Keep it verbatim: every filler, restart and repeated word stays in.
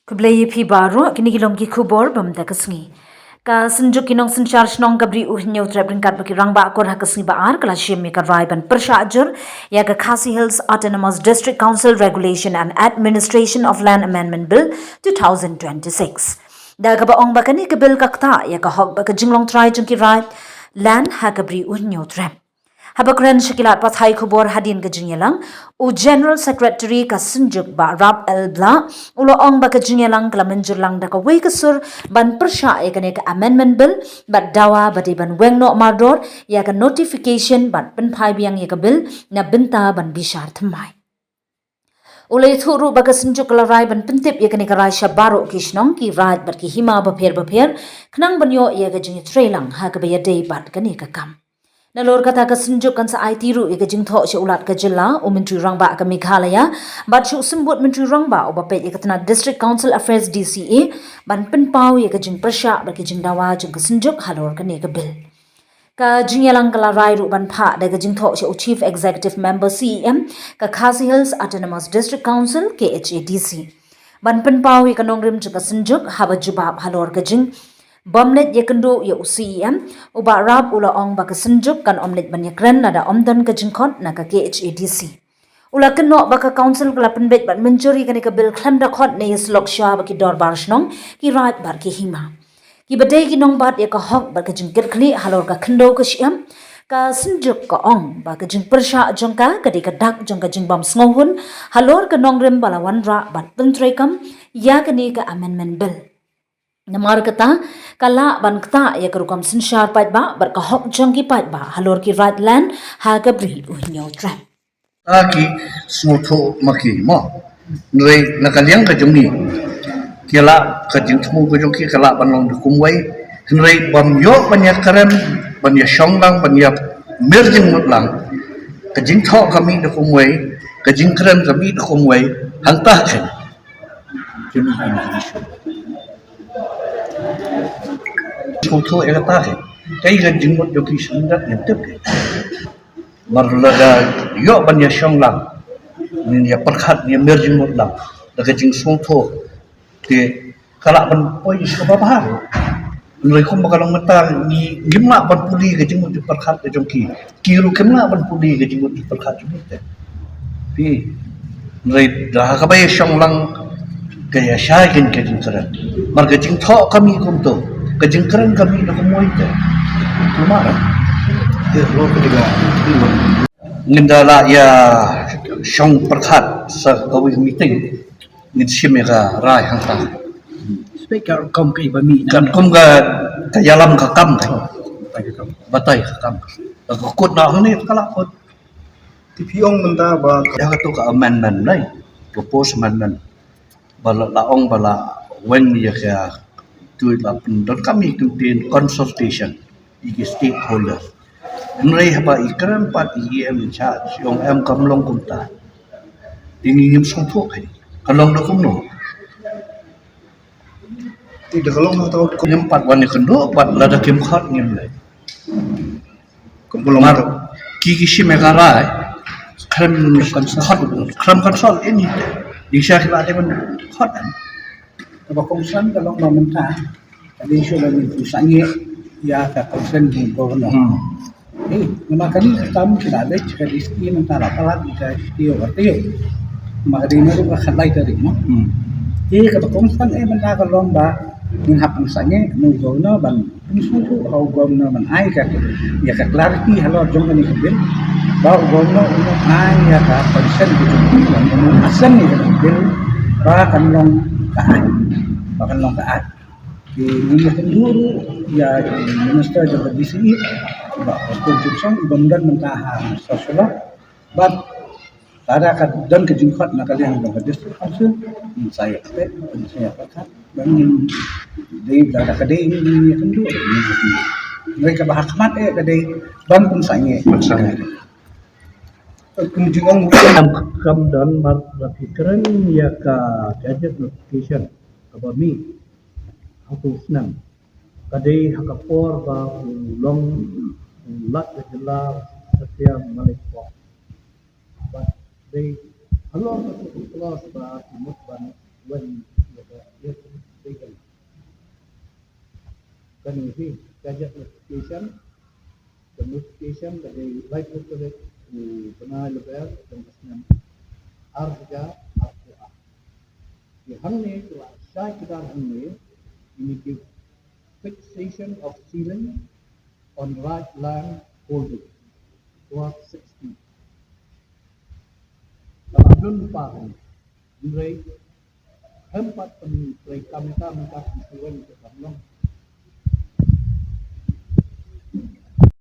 Khublei ïa phi baroh, kine ki long ki khubor bym da ka sngi. Ka Synjuk ki Nongsynshar Shnong ka Bri U Hynñiewtrep ryngkat bad ki rangbah kur ha ka sngi ba ar ka la shim ïa ka rai ban pyrshah jur ïa ka Khasi Hills Autonomous District Council Regulation and Administration of Land Amendment Bill two thousand twenty-six. Da kaba ong ba kane ka bill ka ktah ïa ka hok bad ka jinglong trai jong ki raid land ha ka Bri U Hynñiewtrep. Haba kren sha ki lad pathai khubor hadien ka jingïalang, u General Secretary ka Synjuk Bah Rap L Blah u la ong ba ka jingïalang ka la mynjur lang da kawei ka sur ban pyrshah ïa kane ka Amendment Bill bad dawa ba dei ban weng noh mardor ïa ka notification bad pynphai biang ïa ka bill na bynta ban bishar thymmai. U la ïathuh ruh ba ka Synjuk ka la rai ban pyntip ïa kane ka rai sha baroh ki shnong, ki raid bad ki hima bapher bapher khnang ban ïoh ïa ka jingïatreilang ha kaba ïadei bad kane ka kam. Nalor kata ka Synjuk kan sa aiti ruh ïa ka jingthoh sha u Lat ka jylla, u Myntri Rangbah ka Meghalaya bad sha u Symbud Myntri Rangbah uba peit ïa ka tnat District Council Affairs, D C A, ban pynpaw ïa ka jingpyrshah bad ka jingdawa jong ka Synjuk halor kane ka bill. Ka jingïalang ka la rai ruh ban phah da ka jingthoh sha u Chief Executive Member, C E M, ka Khasi Hills Autonomous District Council, K H A D C, ban pynpaw ïa ka nongrim jong ka Synjuk. Haba jubab halor ka jingbym leit ïakynduh ïa u C E M, u Bah Rap u la ong ba ka Synjuk kan ym leit ban ïakren lada ym don ka jingkhot na ka K H A D C. U la kynnoh ba ka Council ka la pynbeit bad mynjur ïa kane ka bill khlem da khot ne ïasyllok shuwa bad ki dorbar shnong, ki raid bad ki hima kiba dei ki nongbat ïa ka hok bad ka jingkitkhlieh halor ka khyndew ka shyiap. Ka Synjuk ka ong ba ka jingpyrshah jong ka ka dei ka dak jong ka jingbym sngewhun halor ka nongrim ba la wanrah ban pyntreikam ïa kane ka Amendment Bill. Namar kata ka lah ban ktah ïa ka rukom synshar paidbah bad ka hok jong ki paidbah halor ki raid land ha ka Bri U Hynñiewtrep. Ka ki sngewthuh ma ki mo. Hynrei na ka liang ka jong ngi, ki lah, ka jingthmu ka jong ki ka lah ban long da kumwei. Hynrei bym ïoh ban ïakren, ban ïashong lang, ban ïamir jingmut lang. Ka jingthoh ka mih da kumwei, ka jingkren ka mih da kumwei. Hangta ka jingthmu ïa kata ka. Kaei ka jingmut jong ki sngewdap ïa tip ka. Mar lada ïoh ban ïashong lang, ngin ïa pyrkhat, ïamir jingmut lang da ka jingsngewthuh. Te ka lah ban poi sha kaba bha. Hynrei kumba ka long mynta, ngi, ngim lah ban pule ka jingmut jingpyrkhat ka jong ki. Ki ruh kim lah ban pule ka jingmut jingpyrkhat jong ngi te. Phi, hynrei da kaba ïashong lang ka ïashai kein ka jingkren. Mar ka jingthoh ka mih kumto, ka jingkren ka mih da kumwei te. Kumar. Ngin da lah ïashong pyrkhat sa kawei ka meeting, ngin shim ïa ka rai hangta. Speaker, kum ka iba mih na. Katkum ka, ka ïalam ka kam ka. Batai ka kam. Ka kut na hangne ka lah kut. Te phi ong mynta ba ïa kato ka amendment, right? Proposed amendment. Ba la, la ong ba la weng ïa ka, tu la pyndonkam ïa ka consultation ïa ki stakeholder. Hynrei haba i kren pat i E M in charge, i ong em kam long kumta. Te ngi ngim sngewthuh ka long da kumno. Te da ka long hangta ngim pat wan ïakynduh pat, lada kim khot ngim leh. Kumba long. Mar ki, ki shim ïa ka rai khlem consult, khlem consult ïa ngi. Ïa sha ki ba dei ban khot. Kaba kongsan ka long ba mynta ka dei shuh ba ngin pynsangeh ïa ka consent jong u Governor. Hmm. Eh, namar kane ka kam ki la leit sha ka D C mynta, la palat ïa ka D C ïa ka taïew. Namar ka dei naduh ka khatlai tarik, no? Hmm. Eh, kaba kongsan eh mynta ka long ba ngin hap pynsangeh na u Governor ban pynsngewthuh ha u Governor ban ai ka, ïa ka clarity halor jong kane ka bill. Ba u Governor un ai ïa ka consent ka jong u, ban un assent ïa ka bill ba kan long ka aiñ. Ba kan long ka aiñ. Te ngi ïakynduh ruh ïa i Minister jong ka D C, Bah Prestone Tynsong, i bym don mynta ha Sosolo. Bad lada ka don ka jingkhot na ka liang jong ka District Council, ngin sa ïa expect, ngin sa ïa pyrkhat, bad ngin dei, lada ka dei, ngin ïakynduh, ngin ïakynduh. Hynrei kaba ha khmat eh ka dei ban pynsangeh. Pynsangeh. Kum jingong kam, kam don mar ba ki kren ïa ka gazette notification kaba mih ha u snem. Ka dei ha ka por ba u long u Lat ka jylla Satya Malik Pok. Bad dei halor ka tu clause ba ki mut ban wen ïa ka Kan hi ka jaka notification, ka notification ka dei live notification u bnai Lber jong ka snem ar hajar arphew ar. Ki hangne ki la shai kdar hangne, ini ki fixation of ceiling on right land holding, clause sixteen. Ka la don pa hangne. Hynrei, hem pat pyntrei kam ïa ka mynta ki shuwa ïa ka kam long.